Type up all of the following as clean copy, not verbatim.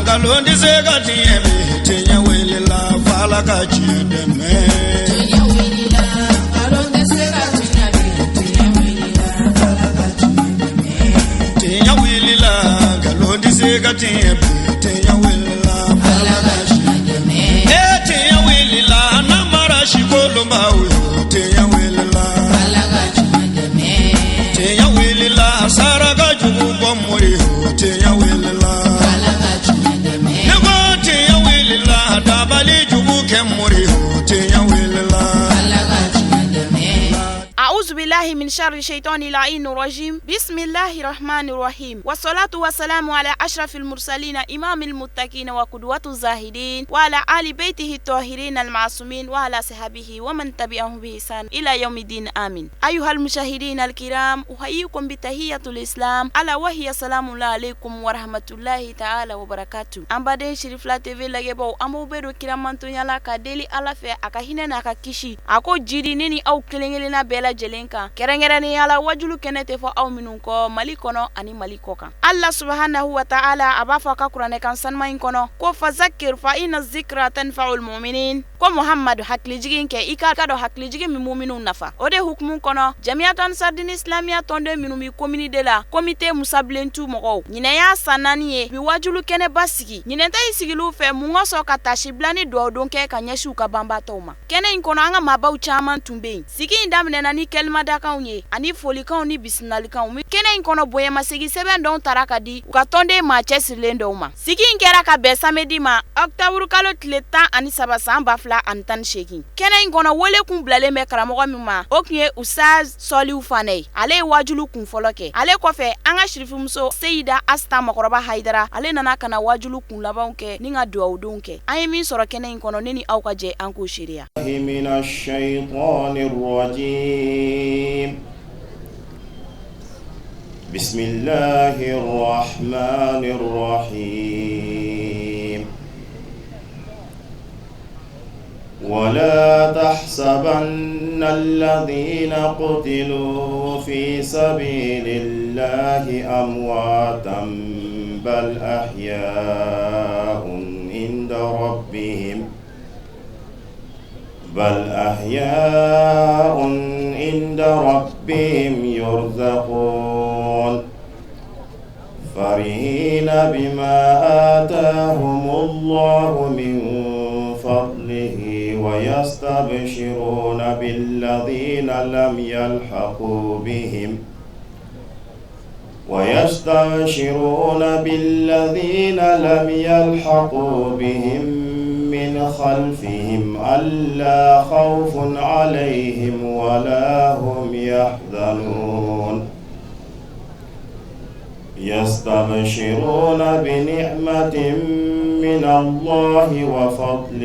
Nkalon tɛ se ka tiɲɛ bi, tiɲɛ wulila f'Ala ka tiɲɛ dɛmɛ. Tiɲɛ wulila, nkalon tɛ se ka tiɲɛ bi, tiɲɛ wulila, Ala ka tiɲɛ dɛmɛ. Tiɲɛ wulila, nkalon tɛ se ka tiɲɛ bi, tiɲɛ wulila f'Ala Ala ka ka tiɲɛ dɛmɛ. E tiɲɛ wulila, namara si kolonbaw yo, tiɲɛ wulila. Ala ka tiɲɛ dɛmɛ. Tiɲɛ wulila, saraka jugu bɔ mori yo, tiɲɛ wulila. Ala ka tiɲɛ dɛmɛ. Ne ko tiɲɛ wulila, dabali jugu kɛ mori yo, tiɲɛ wulila. Ala ka tiɲɛ dɛmɛ. أعوذ بالله من شر الشيطان اللعين الرجيم، بسم الله الرحمن الرحيم، والصلاة والسلام على أشرف المرسلين، إمام المتقين وقدوة الزاهدين، وعلى آل بيته الطاهرين المعصومين، وعلى صحبه ومن تبعهم بإحسان إلى يوم الدين، آمين. أيها المشاهدين الكرام، أحييكم بتحية الإسلام، ألا وهي سلام الله عليكم ورحمة الله تعالى وبركاته. An baden Sirifila TV lajɛbaw, an b'aw bɛɛ don kiramantonya la ka deli Ala fɛ a ka hinɛ n'a ka kisi a ko jidi ne ni aw kelen kelenna bɛɛ lajɛlen kan, kɛrɛnkɛrɛnnenya la wajulu kɛnɛ tɛ fɔ aw minnu kɔ Mali kɔnɔ ani Mali kɔ kan. Allah subhanahu wa ta'ala a b'a fɔ a ka kuranɛ kan sanuma in kɔnɔ ko فذكر فإن الذكرى تنفع المؤمنين, ko Muhammadu, hakilijigin kɛ, i k'a dɔn hakilijigin min muminw nafa. O de hukumu kɔnɔ, Jamiyatu Ansardini Islamiya tɔnden minnu bi commune de la, comité Musabilentu mɔgɔw, ɲinɛ y'a san 4 ye bi wajulu kɛnɛba sigi. Ɲinɛta in sigiliw fɛ mun kosɔn? Ka tasi bila ni duwawudon kɛ ka ɲɛsin u ka banbatɔw ma. Kɛnɛ in kɔnɔ, an ka maabaw caman tun bɛ yen. Sigi in daminɛna ni kɛlimadakanw ye ani folikanw ni bisimilalikanw. Kɛnɛ in kɔnɔ, bonyamasegin sɛbɛn dɔw tara ka di u ka tɔnden maa cɛsirilen dɔw ma. Sigi in kɛra ka bɛn samedi ma, octobre kalo tile 13 san 2018. Kɛnɛ in kɔnɔ, wele kun bilalen bɛ karamɔgɔ min ma, o tun ye Usaz Sɔliw Fanɛ ye. Ale ye wajulu kun fɔlɔ kɛ. Ale kɔfɛ, an ka sirifimuso Seyida Asita Makɔrɔba Hayidara, ale nana ka na wajulu kun labanw kɛ ni ka dugawudenw kɛ. An ye min sɔrɔ kɛnɛ in kɔnɔ, ne ni aw ka jɛ an k'o seereya. من الشيطان الرجيم، بسم الله الرحمن الرحيم. ولا تحسبن الذين قتلوا في سبيل الله أمواتا، بل أحياء عند ربهم، بل أحياء عند ربهم يرزقون، فرحين بما آتاهم الله من فضله، ويستبشرون بالذين لم يلحقوا بهم، ويستبشرون بالذين لم يلحقوا بهم من خلفهم ألا خوف عليهم ولا هم يحزنون. يستبشرون بنعمة من الله وفضل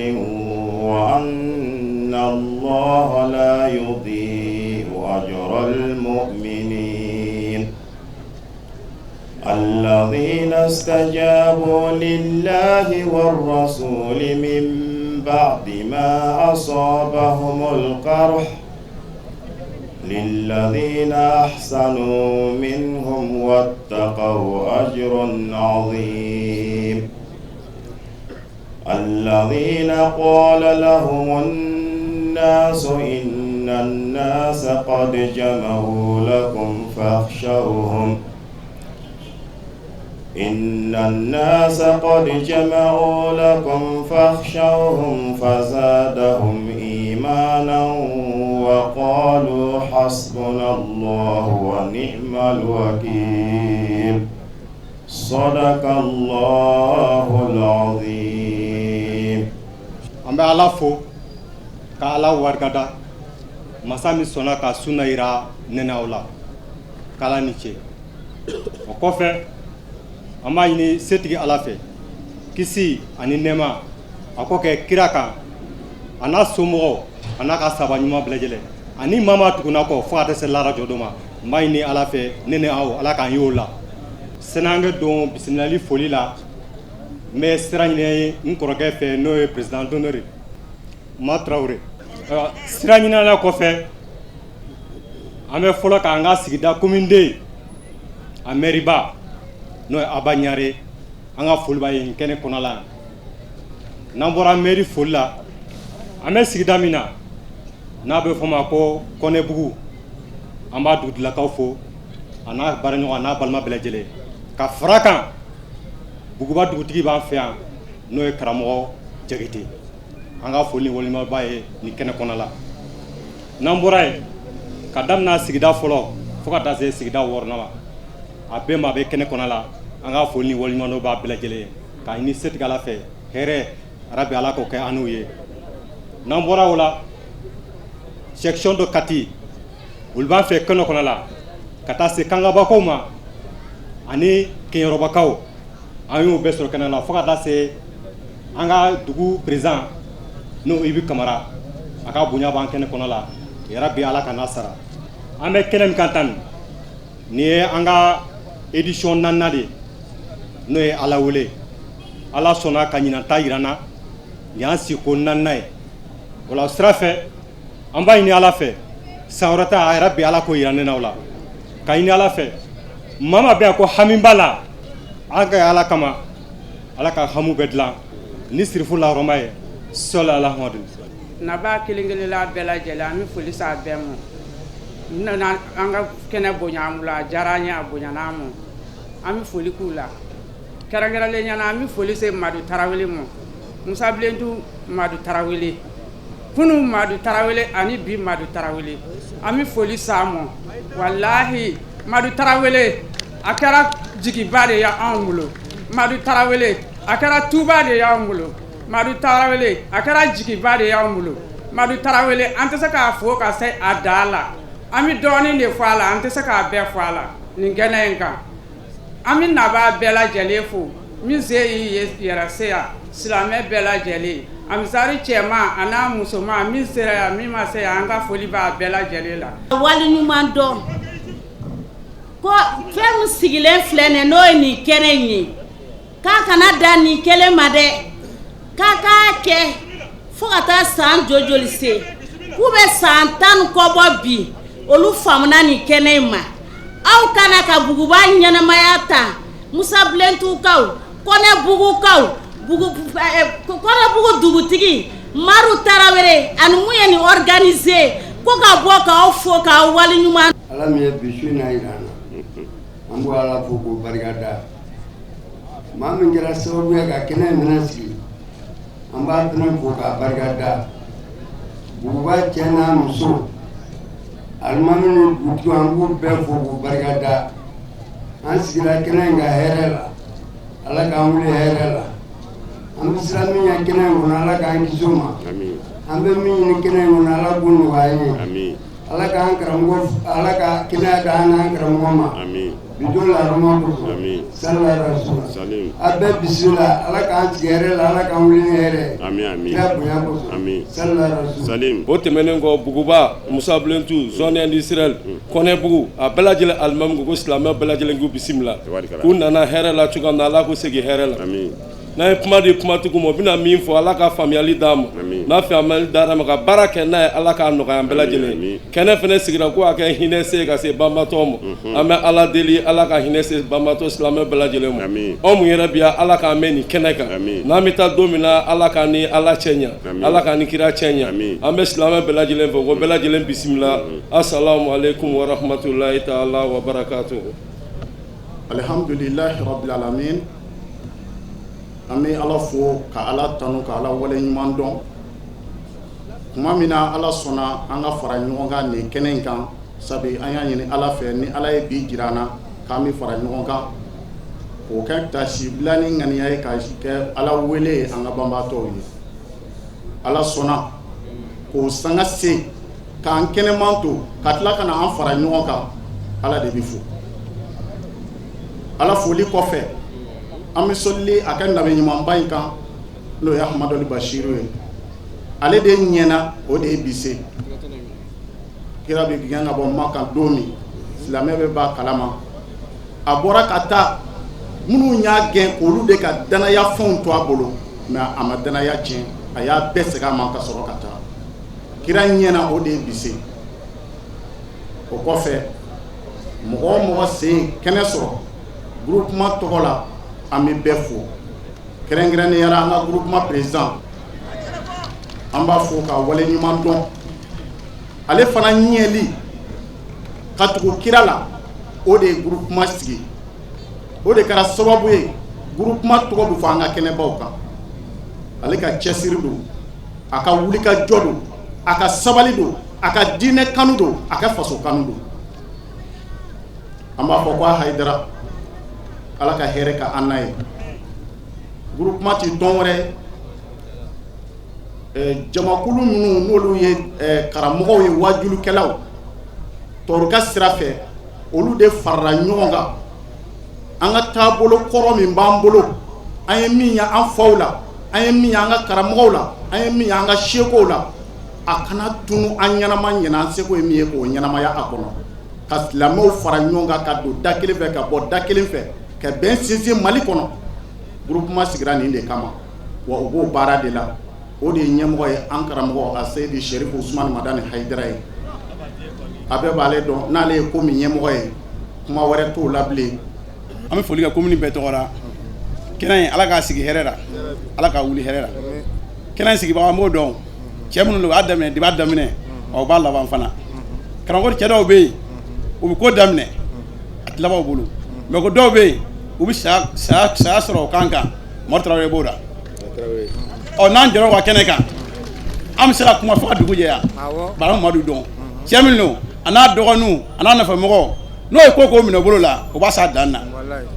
وأن الله لا يضيع أجر المؤمنين. الذين استجابوا لله والرسول من بعد ما أصابهم القرح، للذين أحسنوا منهم واتقوا أجر عظيم. الذين قال لهم الناس إن الناس قد جمعوا لكم فاخشوهم، إن الناس قد جمعوا لكم فاخشوهم، فزادهم إيمانا وقالوا حسبنا الله ونعم الوكيل. صدق الله العظيم. An bɛ Ala fo ka Ala warikada, masa min sɔnna ka sunna yira ne n'aw la, k'Ala ni ce. O kɔfɛ, an b'a ɲini setigi Ala fɛ, kisi ani nɛɛma a k'o kɛ kira kan, a n'a somɔgɔw, a n'a ka saba ɲuman bɛɛ lajɛlen, ani maa maa tugunna kɔ fo ka taa se lahara jɔdon ma. N b'a ɲini Ala fɛ, ne ni aw, Ala k'an y'o la. Sani bɛ don bisimilali foli la, n bɛ sira ɲini n kɔrɔkɛ fɛ, n'o ye président d'honneur Ma Tarawele. Sira ɲinina kɔfɛ, an bɛ fɔlɔ k'an ka sigida commune a maire ba, n'o ye Aba Ɲare. An ka foli b'a ye nin kɛnɛ kɔnɔ la. N'an bɔra mairie foli la, an bɛ sigida min na n'a bɛ fɔ ma ko Kɔnɛbugu, an b'a dugutigilakaw fo, a n'a baaraɲɔgɔn, a n'a balima bɛɛ lajɛlen. Ka fara kan, Buguba dugutigi b'an fɛ yan, n'o ye karamɔgɔ Jakite. An ka foli ni waleɲuman b'a ye nin kɛnɛ kɔnɔ la. N'an bɔra yen, ka daminɛ sigida fɔlɔ fo ka taa se sigida wɔɔrɔnan ma, a bɛɛ ma bɛ kɛnɛ kɔnɔ la. An ka foli ni waleɲuman b'a bɛɛ lajɛlen ye, k'a ɲini setigi Ala fɛ, hɛrɛ arabi Ala k'o kɛ an n'u ye. N'an bɔra o la, section de Kati, olu b'an fɛ kɛnɛ kɔnɔ la, ka taa se Kangabakaw ma ani Keɲɔrɔbakaw, an y'o bɛɛ sɔrɔ kɛnɛ la, fo ka taa se an ka dugu président, n'o Ibi Kamara, a ka bonya b'an kɛnɛ kɔnɔ la. Yarabi Ala ka n'a sara. An bɛ kɛnɛ min kan tan, nin ye an ka édition naaninan de ye, n'o ye Ala wele. Ala sɔnna ka ɲinan ta yira n na, nin y'an sigi ko naaninan ye. O la sira fɛ, an b'a ɲini Ala fɛ, san wɛrɛ ta a yɛrɛ bi Ala k'o yira ne n'aw la. Ka ɲini Ala fɛ, maa maa bɛ yan ko hami b'a la, an ka Ala kama, Ala ka hamu bɛɛ dilan ni sirifu lahɔrɔma ye. Sɔli alahamadu. Naba kelen kelenla bɛɛ lajɛlen, an bɛ foli s'a bɛɛ ma. N nana an ka kɛnɛ bonya an bolo, a diyara an ye, a bonyana an ma. An bɛ foli k'u la kɛrɛnkɛrɛnlenya na. An bɛ foli se Madu Tarawele ma, Musa Bilentu Madu Tarawele, kunu Madu Tarawele ani bi Madu Tarawele, an bɛ foli s'a ma. Walahi, Madu Tarawele a kɛra jigiba de ye anw bolo. Madu Tarawele a kɛra tuba de ye anw bolo. Madu Tarawele a kɛra jigiba de y'anw bolo. Madu Tarawele, an tɛ se k'a fo ka se a da la. An bɛ dɔɔnin de fɔ a la, an tɛ se k'a bɛɛ fɔ a la nin kɛnɛ in kan. An bɛ nabaa bɛɛ lajɛlen fo, min se y'i yɛrɛ se yan, silamɛ bɛɛ lajɛlen, amisari cɛman a n'a musoman, min sera yan, min ma se yan, an ka foli b'a bɛɛ lajɛlen la. Wali ɲuman dɔn ko fɛn min sigilen filɛ nin, n'o ye nin kɛnɛ in ye, k'a kana dan nin kelen ma dɛ, k'a k'a kɛ fo ka taa san joli se. K'u bɛ san 10 ni kɔ bɔ bi, olu faamuna nin kɛnɛ in ma. Aw kana ka Buguba ɲɛnamaya ta, Musa Bilentukaw, Kɔnɛbugukaw, Kɔnɛbugu dugutigi Maru Tarawele ani mun ye nin organiser, ko ka bɔ k'aw fo k'aw waleɲuman. Ala min ye bi su in na yira an na, an b'o Ala fo k'o barika da. Maa min kɛra sababu ye ka kɛnɛ in fana sigi, an b'a fana fo k'a barika da. Buguba cɛ n'a muso, alimami ni dugutigi, an b'u bɛɛ fo k'u barika da. An sigira kɛnɛ in ka hɛrɛ la, Ala k'an wuli hɛrɛ la. An bɛ siran min ɲɛ kɛnɛ in kɔnɔ, Ala k'an kisi o ma. An bɛ min ɲini kɛnɛ in kɔnɔ, Ala k'o nɔgɔya an ye. Ala k'an karamɔgɔ, Ala ka kɛnɛya d'an n'an karamɔgɔ ma bi don lahɔrɔma kosɔn. Sallallahu alaihi wasallam. A bɛɛ bisimila. Ala k'an sigi hɛrɛ la, Ala k'an wuli ni hɛrɛ ye, kira bonya kosɔn. Sallallahu alaihi wasallam. O tɛmɛnen kɔ, Buguba, Musa Bilentu, zone industrielle, Kɔnɛbugu, a bɛɛ lajɛlen alimami ko silamɛ bɛɛ lajɛlen k'u bisimila, k'u nana hɛrɛ la cogoya min na, Ala k'u segin hɛrɛ la. N'an ye kuma di kumatigiw ma, u bɛna min fɔ, Ala ka faamuyali d'an ma. N'a faamuyali dara ma ka baara kɛ n'a ye, Ala k'a nɔgɔya an bɛɛ lajɛlen. Kɛnɛ fana sigira ko a kɛ hinɛ se ka se banbatɔ ma. An bɛ Ala deli, Ala ka hinɛ se banbatɔ silamɛ bɛɛ lajɛlen ma. Anw mun yɛrɛ bi yan, Ala k'an mɛn nin kɛnɛ kan. N'an bɛ taa don min na, Ala k'an ni Ala cɛ ɲɛ, Ala k'an ni kira cɛ ɲɛ. An bɛ silamɛ bɛɛ lajɛlen fɛ ko bɛɛ lajɛlen bisimila. Assalamu alaikum wa rahmatullahi ta'ala wa barakatuh. Alhamdulilahi rabbil alamin. An bɛ Ala fo ka Ala tanu ka Ala waleɲuman dɔn. Tuma min na Ala sɔnna an ka fara ɲɔgɔn kan nin kɛnɛ in kan, sabu an y'a ɲini Ala fɛ, ni Ala ye bi jira an na k'an bɛ fara ɲɔgɔn kan k'o kɛ tasibila ni ŋaniya ye, ka kɛ Ala wele ye an ka banbaatɔw ye. Ala sɔnna k'o sanga se k'an kɛnɛman to ka tila ka na an fara ɲɔgɔn kan. Ala de bɛ fo. Ala foli kɔfɛ, an bɛ sɔli a ka nabi ɲumanba in kan, n'o ye Ahamadul Bashiru ye. Ale de ɲɛna, o de ye bi se. Kira bɛ gɛn ka bɔ Makan don min, silamɛ bɛ b'a kalama. A bɔra ka taa, minnu y'a gɛn, olu de ka danaya fɛnw to a bolo, mais a ma danaya tiɲɛ, a y'a bɛɛ segin a ma ka sɔrɔ ka taa. Kira ɲɛna, o de ye bi se. O kɔfɛ, mɔgɔ o mɔgɔ sen kɛnɛ sɔrɔ groupement tɔgɔ la, An bɛ bɛɛ fo, kɛrɛnkɛrɛnnenya la an ka groupement président, an b'a fo k'a waleɲuman dɔn. Ale fana ɲɛli ka tugu kira la, o de ye groupement sigi, o de kɛra sababu ye groupement tɔgɔ bɛ fɔ an ka kɛnɛbaw kan. Ale ka cɛsiri don, a ka wulikajɔ don, a ka sabali don, a ka diinɛ kanu don, a ka faso kanu don. An b'a fɔ ko a Hayidara, Ala ka hɛrɛ ka an n'a ye. Groupement tɛ tɔn wɛrɛ ye, jamakulu minnu n'olu ye karamɔgɔw ye, wajulikɛlaw tɔrika sira fɛ, olu de farala ɲɔgɔn kan. An ka taabolo kɔrɔ min b'an bolo, an ye min ye an faw la, an ye min ye an ka karamɔgɔw la, an ye min ye an ka sekow la, a kana tunu an ɲɛnama ɲɛna. An seko ye min ye k'o ɲɛnamaya a kɔnɔ, ka silamɛw fara ɲɔgɔn kan, ka don da kelen fɛ, ka bɔ da kelen fɛ, ka bɛn sinsin Mali kɔnɔ. Groupement sigira nin de kama, wa u b'o baara de la. O de ye ɲɛmɔgɔ ye, an karamɔgɔ a Seyidi Serifu Usumani Madani Hayidara ye. A bɛɛ b'ale dɔn, n'ale ye ko min ɲɛmɔgɔ ye, kuma wɛrɛ t'o la bilen. An bɛ foli kɛ commune bɛɛ tɔgɔ la. Kɛnɛ in, Ala k'a sigi hɛrɛ la, Ala k'a wuli hɛrɛ la. Kɛnɛ in sigibaga, an b'o dɔn, cɛ minnu don, u y'a daminɛ depuis a daminɛ, wa u b'a laban fana. Karamɔgɔ, cɛ dɔw bɛ yen, u bɛ ko daminɛ, a tɛ laban u bolo, mais ko dɔw bɛ yen, u bɛ saya saya sɔrɔ o kan kan. Mɔri Tarawele b'o la. Ɔ, n'an jɔra u ka kɛnɛ kan, an bɛ se ka kuma fo ka dugu jɛ yan. Bari an Mamadu dɔn, cɛ min don, a n'a dɔgɔninw, a n'a nɔfɛmɔgɔw, n'o ye ko k'o minɛ bolo la, o b'a s'a dan na.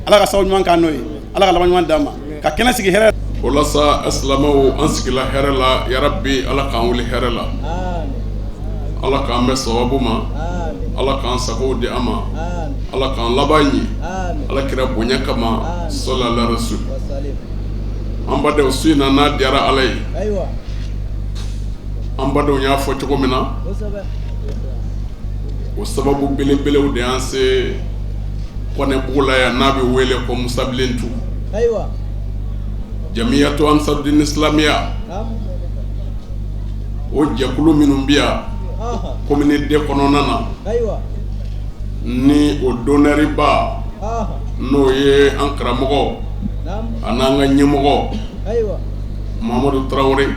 Ala ka sababu ɲuman k'an n'o ye, Ala ka laban ɲuman d'an ma, ka kɛnɛ sigi hɛrɛ. O la sa, silamɛw, an sigila hɛrɛ la. Yarabi, Ala k'an wuli hɛrɛ la, Ala k'an bɛn sababu ma, Ala k'an sago di an ma, Ala k'an laban ɲɛ, Ala kira bonya kama, salala rasul. An badenw, su in na, n'a diyara Ala ye, an badenw y'a fɔ cogo min na, o sababu belebelew de y'an se Kɔnɛbugu la yan, n'a bɛ wele ko Musabilentu, Jamiyatu Ansarudini Islamiya. O jɛkulu minnu bɛ yan commune deux kɔnɔna na, ni o donneur ba, n'o ye an karamɔgɔ a n'an ka ɲɛmɔgɔ Mamadu Tarawele,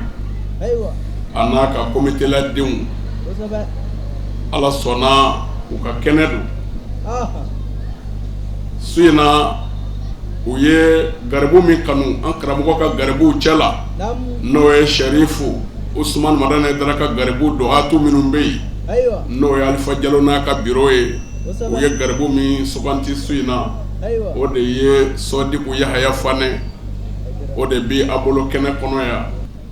a n'a ka comité ladenw, Ala sɔnna u ka kɛnɛ don su in na. U ye garibu min kanu an karamɔgɔ ka garibuw cɛ la, n'o ye Sɛrifu Usumani Madani Hayidara ka garibu dɔhatu minnu bɛ yen, n'o ye Alifa Jalo n'a ka biro ye, u ye garibu min suganti su in na, o de ye Sɔdiku Yahaya Fanɛ. O de bɛ a bolo kɛnɛ kɔnɔ yan.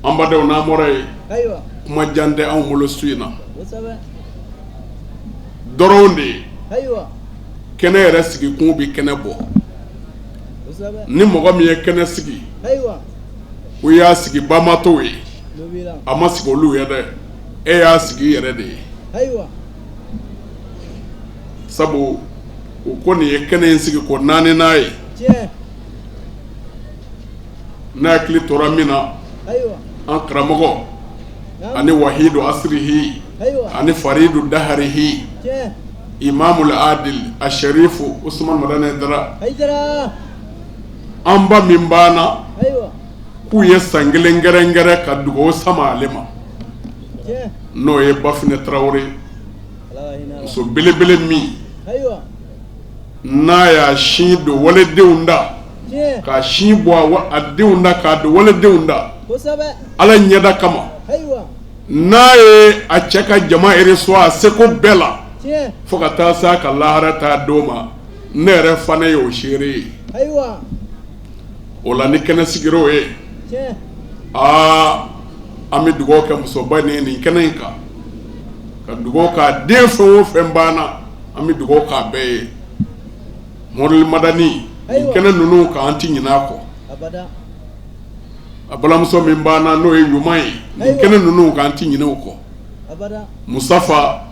An badenw, n'an bɔra yen, kuma jan tɛ anw bolo su in na dɔrɔn de ye. Kɛnɛ yɛrɛ sigikun bɛ kɛnɛ bɔ. Ni mɔgɔ min ye kɛnɛ sigi, o y'a sigi bamatɔw ye, a ma sigi olu ye dɛ, e y'a sigi i yɛrɛ de ye. Sabu u ko nin ye kɛnɛ in sigi ko naaninan ye. Ne hakili tora min na, an karamɔgɔ ani wahidu asirihi ani faridu daharihi, imamul adil a Sɛrifu Usumani Madani Hayidara, an ba min banna, k'u ye san kelen kɛrɛnkɛrɛn ka dugawu sama ale ma, n'o ye Bafinɛ Tarawele, muso belebele min n'a y'a sin don waledenw da, k'a sin bɔ a denw da k'a don waledenw da Ala ɲɛda kama, n'a ye a cɛ ka jama reçoit a seko bɛɛ la fo ka taa se a ka lahara taa don ma. Ne yɛrɛ fana ye o seere ye. O la, ni kɛnɛ sigira o ye, aa, an bɛ dugawu kɛ musoba nin nin kɛnɛ in kan, ka dugawu k'a den fɛn o fɛn banna, an bɛ dugawu k'a bɛɛ ye. Mɔdɛli Madani, nin kɛnɛ ninnu kan, an tɛ ɲinɛ a kɔ. A balimamuso min banna, n'o ye ɲuman ye, nin kɛnɛ ninnu kan, an tɛ ɲinɛ o kɔ. Musafa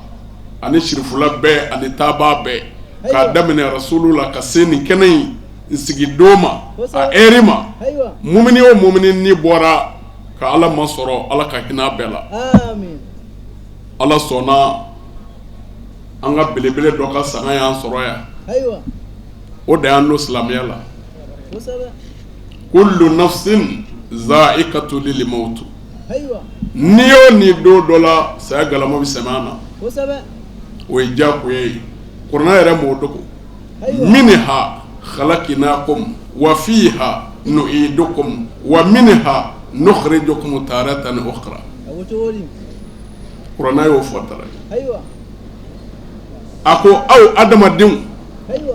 ani sirifula bɛɛ ani taabaa bɛɛ, k'a daminɛ rasulu la ka se nin kɛnɛ in sigi don ma, a ɛri ma, mumini o mumini ni bɔra ka Ala masɔrɔ, Ala ka hinɛ bɛɛ la. Ala sɔnna an ka belebele dɔ ka sanga y'an sɔrɔ yan, o de y'an don silamɛya la. Kullu nafsin za'ikatul mawt. Ni o ni don dɔ la saya galama bɛ sɛmɛ an na, o ye diyagoya ye. Kuranɛ yɛrɛ m'o dogo. Minha khalaqnakum wa fiha nu'idukum wa minha nukhrijukum taratan ukhra. Kuranɛ y'o fɔ tara. A ko aw adamadenw,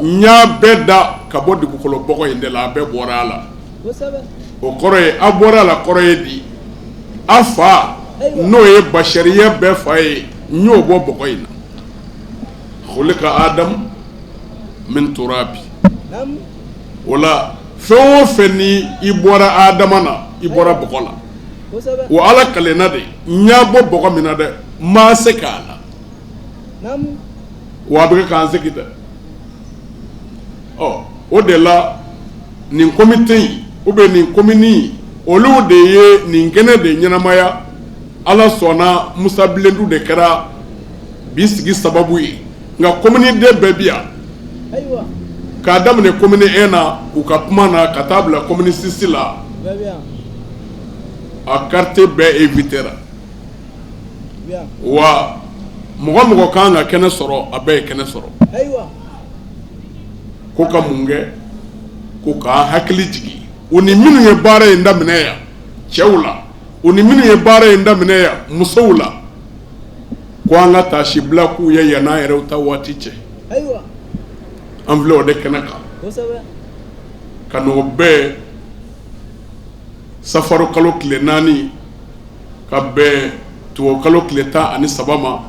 n y'a bɛɛ da ka bɔ dugukolo bɔgɔ in de la, a bɛɛ bɔra a la. O kɔrɔ ye, a bɔra a la kɔrɔ ye di, a fa n'o ye basariya bɛɛ fa ye, n y'o bɔ bɔgɔ in na. Khuliqa Adam min turabi. O la fɛn o fɛn ni i bɔra Adama na, i bɔra bɔgɔ la. O Ala kalenna de, n y'a bɔ bɔgɔ min na dɛ, n b'a se k'a la. Wa a bɛ kɛ k'an segin dɛ. Ɔ o de la nin komite in ou bien nin komini in, olu de ye nin kɛnɛ de ɲɛnamaya. Ala sɔnna, Musa Bilendu de kɛra bi sigi sababu ye, nka komini den bɛɛ bi yan. K'a daminɛ komini 1 na u ka kuma na ka taa bila komini 6 la, a quartier bɛɛ invitera. Wa mɔgɔ mɔgɔ kan ka kɛnɛ sɔrɔ, a bɛɛ ye kɛnɛ sɔrɔ. Ko ka mun kɛ? Ko k'an hakili jigin u ni minnu ye baara in daminɛ yan cɛw la, u ni minnu ye baara in daminɛ yan musow la, ko an ka taasi bila k'u ye yann'an yɛrɛw ta waati cɛ. An filɛ o de kɛnɛ kan ka n'o bɛɛ safaro kalo tile 4 ka bɛn tubabu kalo tile 13 ma,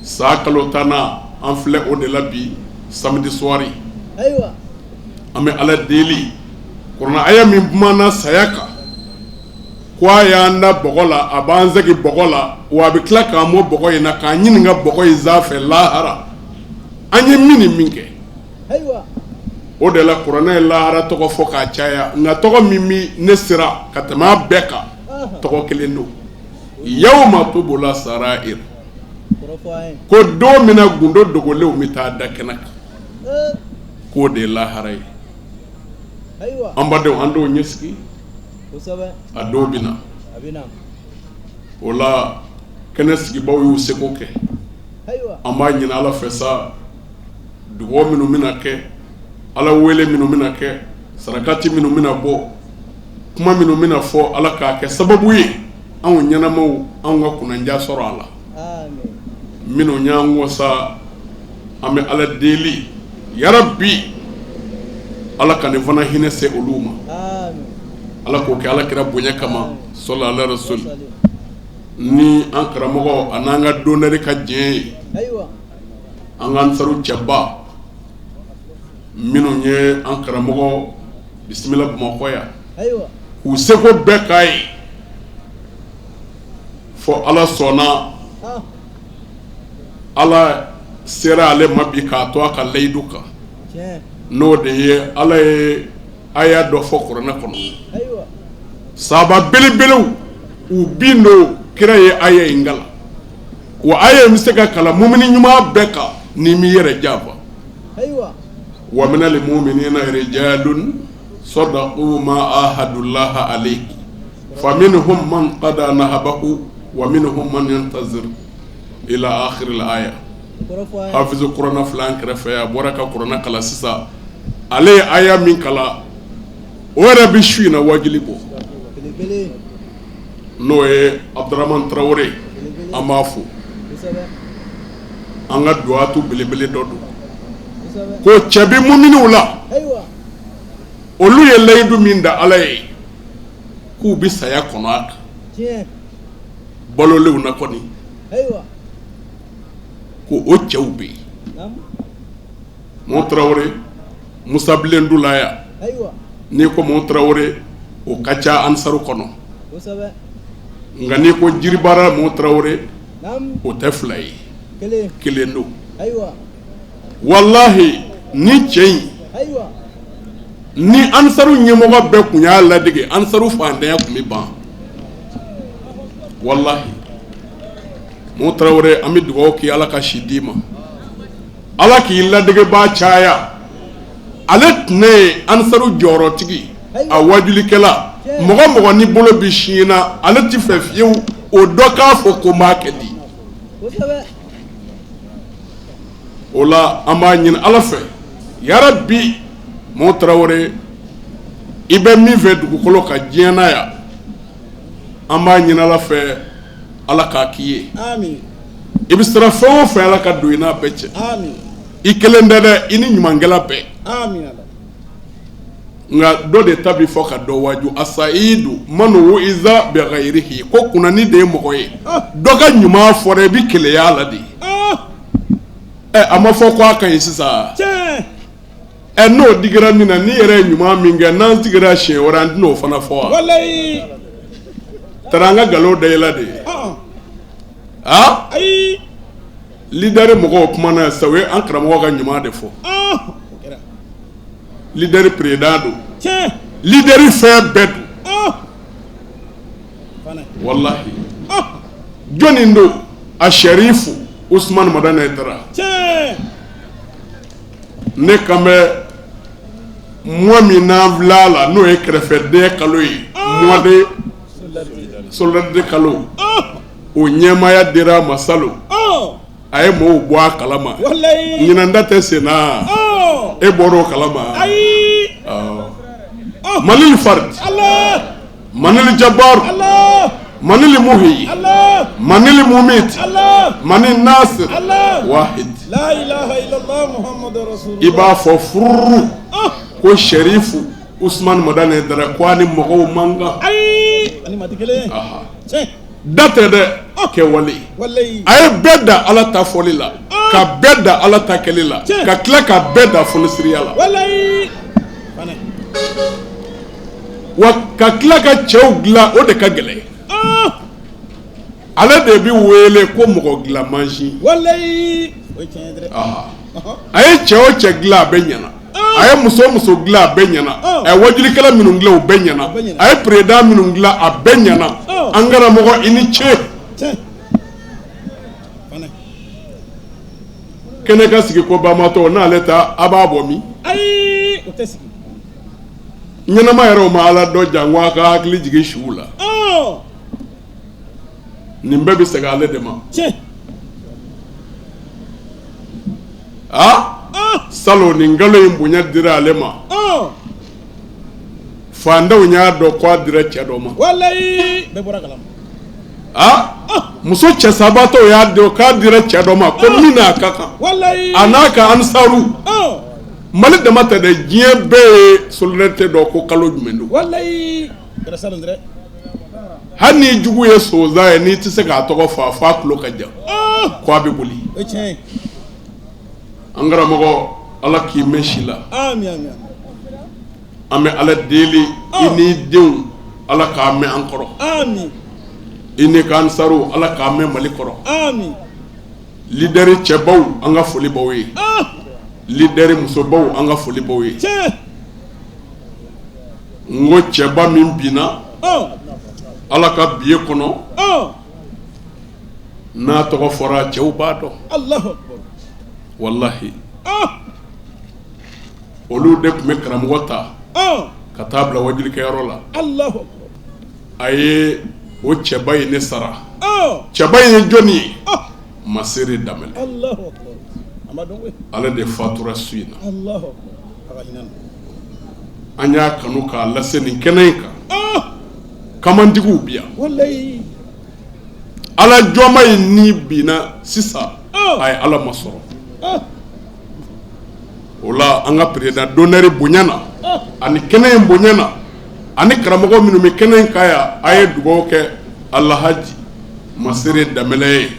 san kalo 10nan, an filɛ o de la bi samedi soir. An bɛ Ala deli, kuranɛ aya min kumana saya kan, ko a y'an da bɔgɔ la, a b'an segin bɔgɔ la, wa a bɛ tila k'an bɔ bɔgɔ in na k'an ɲininka bɔgɔ in sanfɛ lahara, an ye min ni min kɛ. O de la kuranɛ ye lahara tɔgɔ fɔ k'a caya, nka tɔgɔ min bɛ ne sera ka tɛmɛ a bɛɛ kan, tɔgɔ kelen don, yawma tubula sarair, ko don min na gundo dogolenw bɛ taa da kɛnɛ kan, k'o de ye lahara ye. An badenw, an t'o ɲɛsigi, a don bɛ na. O la kɛnɛ sigibaw y'u seko kɛ. An b'a ɲini Ala fɛ sa, dugawu minnu bɛna kɛ, Ala wele minnu bɛna kɛ, sarakati minnu bɛna bɔ, kuma minnu bɛna fɔ, Ala k'a kɛ sababu ye anw ɲɛnamaw, anw ka kunnandiya sɔrɔ a la. Minnu y'an kɔ sa, an bɛ Ala deli, yarabi Ala ka nin fana hinɛ se olu ma. Ala k'o kɛ Ala kira bonya kama, sɔli ala rasul. Ni an karamɔgɔ a n'an ka donneur ka diɲɛ ye, an ka ansaru cɛba minnu ye an karamɔgɔ bisimila Bamakɔ yan, k'u seko bɛɛ k'a ye, fɔ Ala sɔnna, Ala sera ale ma bi k'a to a ka layidu kan, n'o de ye Ala ye aya dɔ fɔ kuranɛ kɔnɔ, sahaba belebelew u bin don, kira ye aya in kalan, wa aya in bɛ se ka kalan mumini ɲuman bɛɛ kan n'i m'i yɛrɛ janfa. Wa minal muminina rijalun sadaqu ma ahadullaha alayhi fa minhum man qada nahabahu wa minhum man yantazir ila akhiril aya. Hafizu kuranɛ filɛ an kɛrɛfɛ, a bɔra ka kuranɛ kalan sisan. Ale ye aya min kalan, o yɛrɛ bɛ su in na wajuli bɔ, n'o ye Abdramane Traoré, an b'a fo, an ka duwatu belebele dɔ don. Ko cɛ bɛ muminiw la, olu ye layidu min da Ala ye k'u bɛ saya kɔnɔ a kan, balolenw na kɔni, ko o cɛw bɛ yen. Mo Traoré, Musa Bilendu la yan, n'i ko Mo Traoré, o ka ca ansaru kɔnɔ, nka n'i ko Jiribara Mo Traoré, o tɛ fila ye, kelen don. Walahi ni cɛ in ni ansaru ɲɛmɔgɔ bɛɛ tun y'a ladege, ansaru fantanya tun bɛ ban. Walahi Mo Traoré, an bɛ dugawu k'i, Ala ka si d'i ma, Ala k'i ladegebaa caya. Ale tɛnɛ ye ansaru jɔyɔrɔtigi, a wajulikɛla, mɔgɔ mɔgɔ ni bolo bɛ sin na, ale ti fɛ fiyewu o dɔ k'a fɔ ko n b'a kɛ di. O la an b'a ɲini Ala fɛ, yarabi Mo Tarawele, i bɛ min fɛ dugukolo kan diɲɛ na yan, an b'a ɲini Ala fɛ, Ala k'a k'i ye. I bɛ siran fɛn o fɛn, Ala ka don i n'a bɛɛ cɛ. I kelen tɛ dɛ, i ni ɲumankɛla bɛɛ. Nka dɔ de ta bɛ fɔ ka dɔ waaju, asayidu man wu'iza bi ghayrihi, ko kunnandi de ye mɔgɔ ye, dɔ ka ɲuman fɔra i bɛ keleya a la de. Ɛ, a ma fɔ ko a ka ɲi sisan? Ɛ, n'o digira min na, n'i yɛrɛ ye ɲuman min kɛ, n'an sigira siɲɛ wɛrɛ, an tɛn'o fana fɔ wa? Tara an ka nkalon da i la de. Aa, leader mɔgɔw kumana sisan, u ye an karamɔgɔ ka ɲuman de fɔ. Leader président don, leader fɛn bɛɛ don. Walahi, jɔnni don? A Sɛrifu Usumani Madani Hayidara. Ne kan bɛ mois min n'an filɛ a la, n'o ye kɛrɛfɛden kalo ye, mois de solidarité kalo, o ɲɛmaaya dira a ma salon. A ye mɔgɔw bɔ a kalama. Ɲinan ta tɛ senna, e bɔra o kalama. Manil faridi, manil jabar, manil muhi, manil mumit, manil nasir wahid. I b'a fɔ furu ko Sɛrifu Usumani Madani Hayidara, ko a ni mɔgɔw man kan. Da tɛ dɛ, kɛwale. A ye bɛɛ da Ala ta fɔli la, ka bɛɛ da Ala ta kɛli la, ka tila ka bɛɛ da fonisiriya la, wa ka tila ka cɛw dilan, o de ka gɛlɛn. Ale de bɛ wele ko mɔgɔ dilan mansin. A ye cɛ o cɛ dilan, a bɛɛ ɲɛna. A ye muso o muso dilan, a bɛɛ ɲɛna. A ye wajulikɛla minnu dilan, o bɛɛ ɲɛna. A ye président minnu dilan, a bɛɛ ɲɛna. An karamɔgɔ, i ni ce. Kɛnɛ ka sigi ko banbatɔ n'ale ta, a b'a bɔ min ɲɛnama yɛrɛ, o ma Ala dɔn, janko a ka hakili jigin suw la. Nin bɛɛ bɛ segin ale de ma. Aa, salon nin kalo in bonya dira ale ma, fantanw y'a dɔn ko a dira cɛ dɔ ma. Aa, muso cɛ sabatɔw y'a dɔn k'a dira cɛ dɔ ma, ko min n'a ka kan, a n'a ka ansaru. Mali dama tɛ dɛ, diɲɛ bɛɛ ye solidarité dɔn ko kalo jumɛn don. Hali n'i jugu ye sonsan ye, n'i tɛ se k'a tɔgɔ fɔ a fɔ a tulo ka jan ko a bɛ boli. An karamɔgɔ, Ala k'i mɛn si la. An bɛ Ala deli, i n'i denw, Ala k'a mɛn an kɔrɔ, i n'i ka ansaru, Ala k'a mɛn Mali kɔrɔ. Leader cɛbaw, an ka foli b'aw ye. Leader musobaw, an ka foli b'aw ye. N ko cɛba min binna Ala ka biye kɔnɔ, n'a tɔgɔ fɔra, cɛw b'a dɔn. Walahi, olu de tun bɛ karamɔgɔ ta ka taa bila wajulikɛyɔrɔ la. A ye o cɛba in ne sara. Cɛba in ye jɔnni ye? Masere Danbɛlɛ. Ale de fatura su in na. An y'a kanu k'a lase nin kɛnɛ in kan. Kamantigiw bi yan. Ala jɔnma in ni binna sisan, a ye Ala masɔrɔ. O la, an ka président d'honneur bonya na, ani kɛnɛ in bonya na, ani karamɔgɔ minnu bɛ kɛnɛ in kan yan, a ye dugawu kɛ Alahaji Masere Danbɛlɛ ye.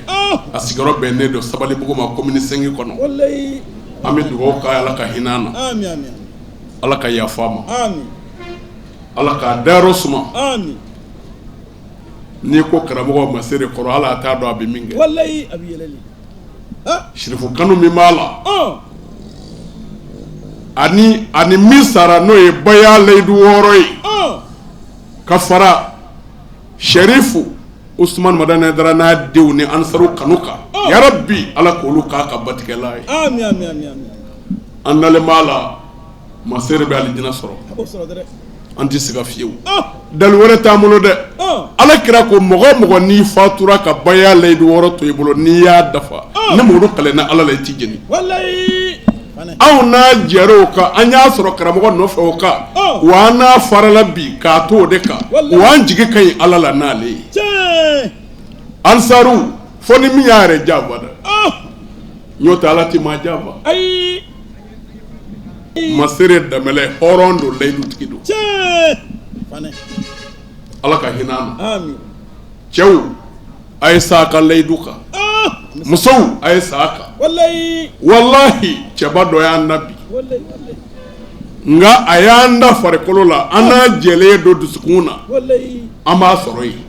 A sigiyɔrɔ bɛnnen don Sabalibugu ma, commune 5 kɔnɔ. An bɛ dugawu kɛ, Ala ka hinɛ na, Ala ka yafa ma, Ala k'a dayɔrɔ suma. N'i ko karamɔgɔ Masere kɔrɔ, ala t'a dɔn a bɛ min kɛ. Sirifu kanu min b'a la, ani min sara, n'o ye baya layidu 6 ye, ka fara Sɛrifu Usumani Madani Hayidara n'a denw ni ansaru kanu kan, yarabi, Ala k'olu k'a ka batigɛla ye. An dalen b'a la. Masere bɛ alijinɛ sɔrɔ an tɛ siga fiyewu dalilu wɛrɛ t'an bolo dɛ ala kira ko mɔgɔ o mɔgɔ n'i fatura ka baya layidu wɔɔrɔ to i bolo n'i y'a dafa ne Mamadu kalenna ala la i ti jeni anw n'a jɛra o kan an y'a sɔrɔ karamɔgɔ nɔfɛ o kan wa an n'a farala bi k'a to o de kan wa an jigi ka ɲi ala la n'ale ye ansaru fo ni min y'a yɛrɛ janfa dɛ n'o tɛ ala ti maa janfa Masere Danbɛlɛ hɔrɔn don layidutigi don ala ka hinɛ a na cɛw a ye sa a ka layidu kan musow a ye sa a kan walahi cɛba dɔ y'an dan bi nka a y'an dan farikolo la an n'a jɛlen don dusukun na an b'a sɔrɔ yen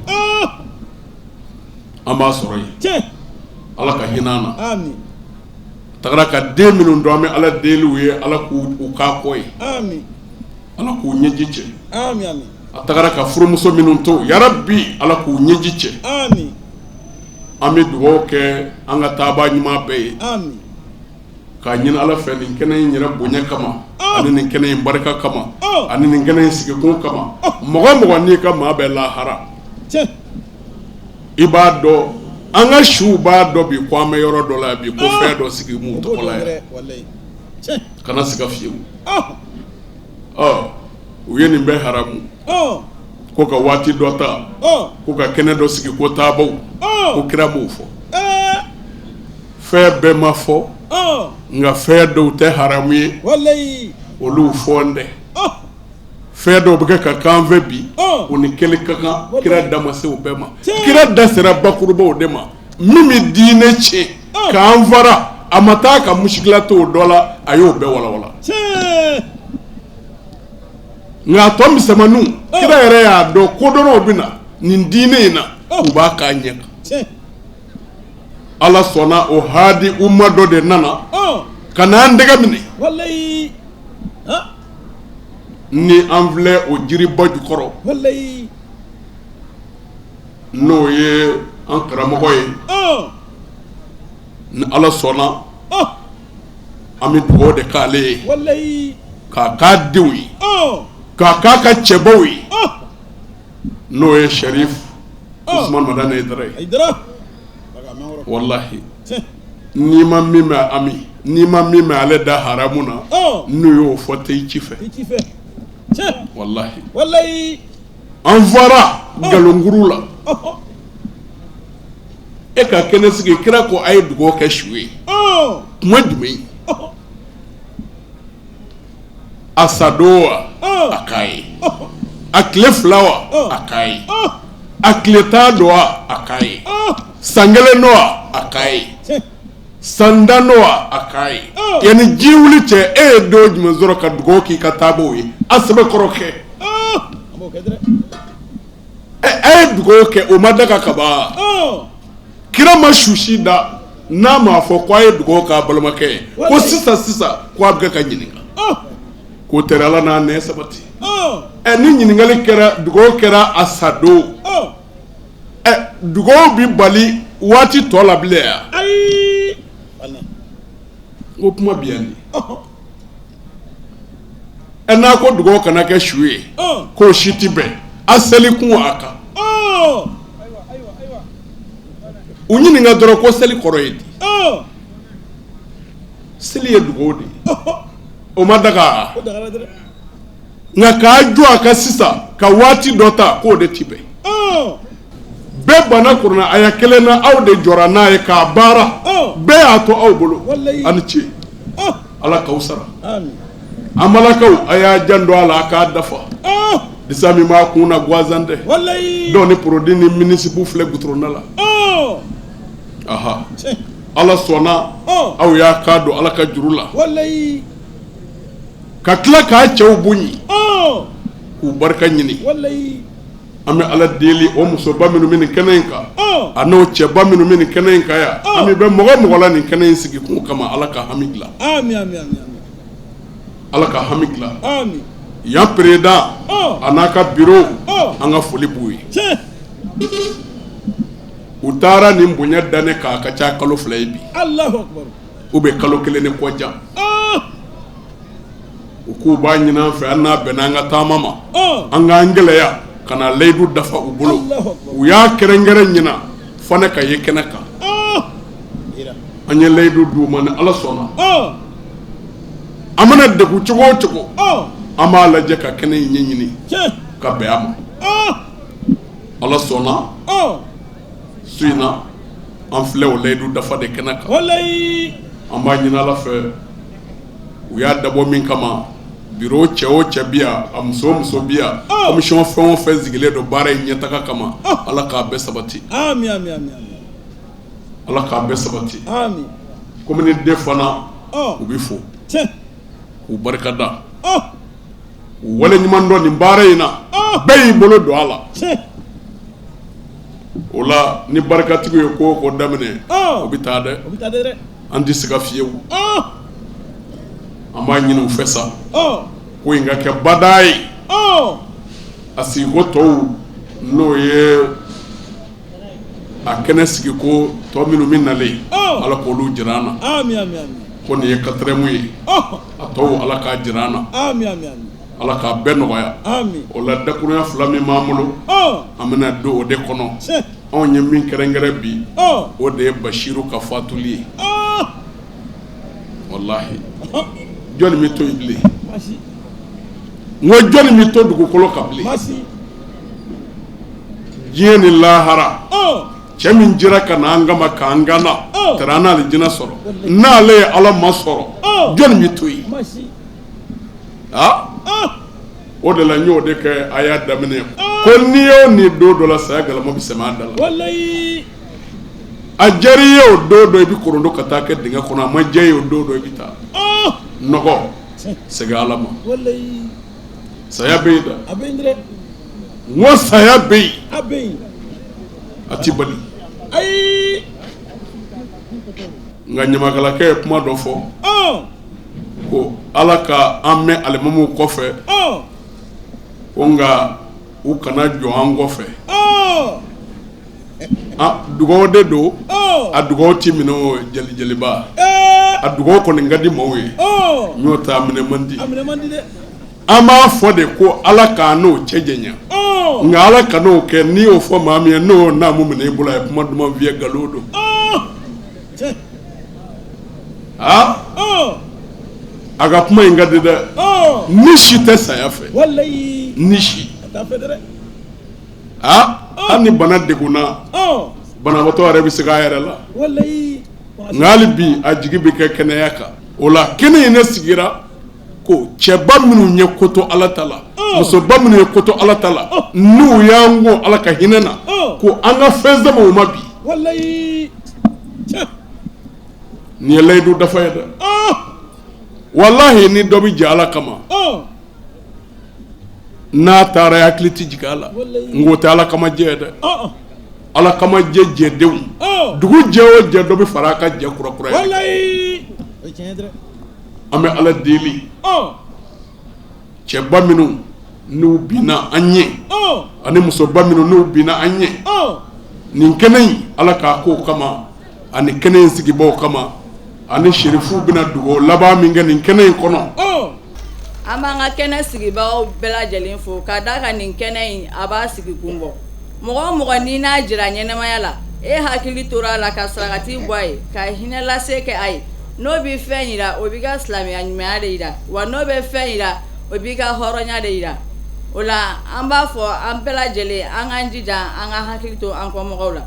an b'a sɔrɔ yen ala ka hinɛ a na tagara ka den minnu to an bɛ ala deli u ye ala k'u k'a kɔ ye ala k'u ɲɛji cɛ a tagara ka furumuso minnu to yarabi ala k'u ɲɛji cɛ an bɛ dugawu kɛ an ka taabaa ɲuman bɛɛ ye k'a ɲini ala fɛ nin kɛnɛ in yɛrɛ bonya kama ani nin kɛnɛ in barika kama ani nin kɛnɛ in sigikun kama mɔgɔ o mɔgɔ n'i ka maa bɛ lahara i b'a dɔn an ka suw b'a dɔn bi ko an bɛ yɔrɔ dɔ la bi ko fɛn dɔ sigi m'u tɔgɔ la yan kana siga fiyewu ɔ u ye nin bɛɛ haramu ko ka waati dɔ ta ko ka kɛnɛ dɔ sigi ko taabaw ko kira m'o fɔ fɛn bɛɛ ma fɔ nka fɛn dɔw tɛ haramu ye olu fɔ n dɛ fɛn dɔw bɛ kɛ ka k'an fɛ bi o ni kɛli ka kan kira da ma se o bɛɛ ma kira da sera bakurubaw de ma min bɛ diinɛ tiɲɛ k'an fara a ma taa ka musikila to o dɔ la a y'o bɛɛ walawala nka a tɔ misɛnmaninw kira yɛrɛ y'a dɔn kodɔnnaw bɛ na nin diinɛ in na u b'a k'a ɲɛ kan ala sɔnna o hadi umma dɔ de nana ka na an dɛgɛ minɛ ni an filɛ o jiriba jukɔrɔ n'o ye an karamɔgɔ ye ni ala sɔnna an bɛ dugawu de k'ale ye k'a k'a denw ye k'a k'a ka cɛbaw ye n'o ye Sharif Usman Madani Hayidara ye walahi n'i ma min mɛn ami n'i ma min mɛn ale da haramu na n'u y'o fɔ tɛ i ci fɛ walahi an fara nkalonkuru la e ka kɛnɛ sigi kira ko a ye dugawu kɛ su ye kuma jumɛn a sa don wa a k'a ye a tile fila wa a k'a ye a tile 10 don wa a k'a ye san kelen don wa a k'a ye san 10 don wa a k'a ye yanni ji wuli cɛ e ye don jumɛn sɔrɔ ka dugawu k'i ka taabaw ye a sɛbɛkɔrɔ kɛ e ye dugawu kɛ o ma daga kaban kira ma su si da n'a m'a fɔ ko a ye dugawu k'a balimakɛ ye ko sisan sisan ko a bɛ kɛ ka ɲininka k'o tɛ ala n'a nɛ sabati ɛ ni ɲininkali kɛra dugawu kɛra a sa don ɛ dugawu bi bali waati tɔ la bilen yan n ko kuma bi yan nin ɛ n'a ko dugawu kana kɛ su ye k'o si tɛ bɛn a seli kun a kan u ɲininka dɔrɔn ko seli kɔrɔ ye di seli ye dugawu de ye o ma daga nka k'a jɔ a kan sisan ka waati dɔ ta k'o de ti bɛn bɛɛ banna kuranɛ aya kelen na aw de jɔra n'a ye k'a baara bɛɛ y'a to aw bolo a ni ce ala k'aw sara an balakaw a y'a janto a la a k'a dafa disa min b'a kun na gansan tɛ dɔw ni produit ni mini-jupe filɛ goudron la aha ala sɔnna aw y'a kan don ala ka juru la ka tila k'a cɛw bonya k'u barika ɲini an bɛ ala deli o musoba minnu bɛ nin kɛnɛ in kan a n'o cɛba minnu bɛ nin kɛnɛ in kan yan an bɛ mɔgɔ mɔgɔ la nin kɛnɛ in sigi kun kama ala ka hami dilan ala ka hami dilan yan président a n'a ka bureau an ka foli b'u ye u taara nin bonya da ne kan a ka ca kalo 2 ye bi u bɛ kalo 1 ni kɔ jan. U k'u b'a ɲini an fɛ, an n'a bɛnna an ka taama ma, an k'an gɛlɛya ka na layidu dafa u bolo. U y'a kɛrɛnkɛrɛn ɲina fana ka ye kɛnɛ kan. An ye layidu d'u ma, ni Ala sɔnna, an mana degun cogo o cogo, an b'a lajɛ ka kɛnɛ in ɲɛɲini ka bɛn a ma. Ala sɔnna, su in na an filɛ o layidu dafa de kɛnɛ kan. An b'a ɲini Ala fɛ, u y'a dabɔ min kama, biro cɛ o cɛ bi yan, a muso o muso bi yan, commission fɛn o fɛn sigilen don baara in ɲɛtaga kama, Ala k'a bɛɛ sabati. Ala k'a bɛɛ sabati. Commune II fana, u bɛ fo k'u barikada, u waleɲuman dɔn nin baara in na. Bɛɛ y'i bolo don a la. O la, ni barikatigi ye ko o ko daminɛ, o bɛ taa dɛ, an tɛ siga fiyewu. An b'a ɲini u fɛ sa, ko in ka kɛ badaa ye. A sigiko tɔw, n'o ye a kɛnɛ sigiko tɔ minnu bɛ nalen, Ala k'olu jira an na. Ko nin ye quatrième ye, a tɔw Ala k'a jira an na, Ala k'a bɛɛ nɔgɔya. O la, dakurunya fila min b'an bolo, an bɛna don o de kɔnɔ. Anw ye min kɛrɛnkɛrɛn bi, o de ye Basiru ka fatuli ye. Walahi, jɔnni bɛ to yen bilen? N ko jɔnni bɛ to dugukolo kan bilen? Diɲɛ ni lahara, cɛ min jira ka na an kama k'an kana tara an n'ale jinɛ sɔrɔ, n'ale ye Ala ma sɔrɔ, jɔnni bɛ to yen? Aa, o de la n y'o de kɛ a y'a daminɛ ko n'i y'o ni don dɔ la, saya galama bɛ sɛmɛ a da la. A diyara i ye o don dɔ, i bɛ korondo ka taa kɛ dingɛ kɔnɔ. A ma diya i ye o don dɔ, i bɛ taa nɔgɔ segin Ala ma. Saya bɛ yen dɛ. N ko saya bɛ yen, a ti bali. Nka ɲamakalakɛ ye kuma dɔ fɔ ko Ala ka an mɛn alimamuw kɔfɛ, ko nka u kana jɔ an kɔfɛ. Dugaw de don, a dugaw ti minɛ o jeliba, a dugaw kɔni ka di maaw ye, n'o tɛ a minɛ man di. An b'a fɔ de ko Ala k'an n'o cɛ janya, nka Ala kan'o kɛ. N'i y'o fɔ maa min ye, n'o naamu minɛ i bolo, a ye kuma duman f'i ye, nkalon don. Aa, a ka kuma in ka di dɛ. Ni si tɛ saya fɛ, ni si. Aa, hali ni bana degunna, banabaatɔ yɛrɛ bɛ se k'a yɛrɛ la, nka hali bi a jigi bɛ kɛ kɛnɛya kan. O la, kɛnɛ in ne sigira ko cɛba minnu ye ko to Ala ta la, musoba minnu ye ko to Ala ta la, n'u y'an ko Ala ka hinɛ na, ko an ka fɛn sama u ma bi. Nin ye layidu dafa ye dɛ. Walahi, ni dɔ bɛ jɛ Ala kama, n'a taara, hakili tɛ jigin a la. N k'o tɛ Ala kama jɛ ye dɛ. Ala kama jɛ jɛdenw, dugu jɛ o jɛ, dɔ bɛ fara a ka jɛ kura kura ye. An bɛ Ala deli, cɛba minnu n'u binna an ɲɛ, ani musoba minnu n'u binna an ɲɛ, nin kɛnɛ in, Ala k'a k'o kama, ani kɛnɛ in sigibaaw kama, ani serifuw bɛna dugawu laban min kɛ nin kɛnɛ in kɔnɔ. An b'an ka kɛnɛ sigibagaw bɛɛ lajɛlen fo ka da ka nin kɛnɛ in a b'a sigi kun bɔ. Mɔgɔ o mɔgɔ n'i n'a jira ɲɛnamaya la, e hakili tora a la ka sarakati bɔ a ye, ka hinɛ lase kɛ a ye, n'o bɛ fɛn yira, o b'i ka silamɛya ɲumanya de yira wa. N'o bɛ fɛn yira, o b'i ka hɔrɔnya de yira. O la, an b'a fɔ an bɛɛ lajɛlen an k'an jija, an ka hakili to an kɔmɔgɔw la.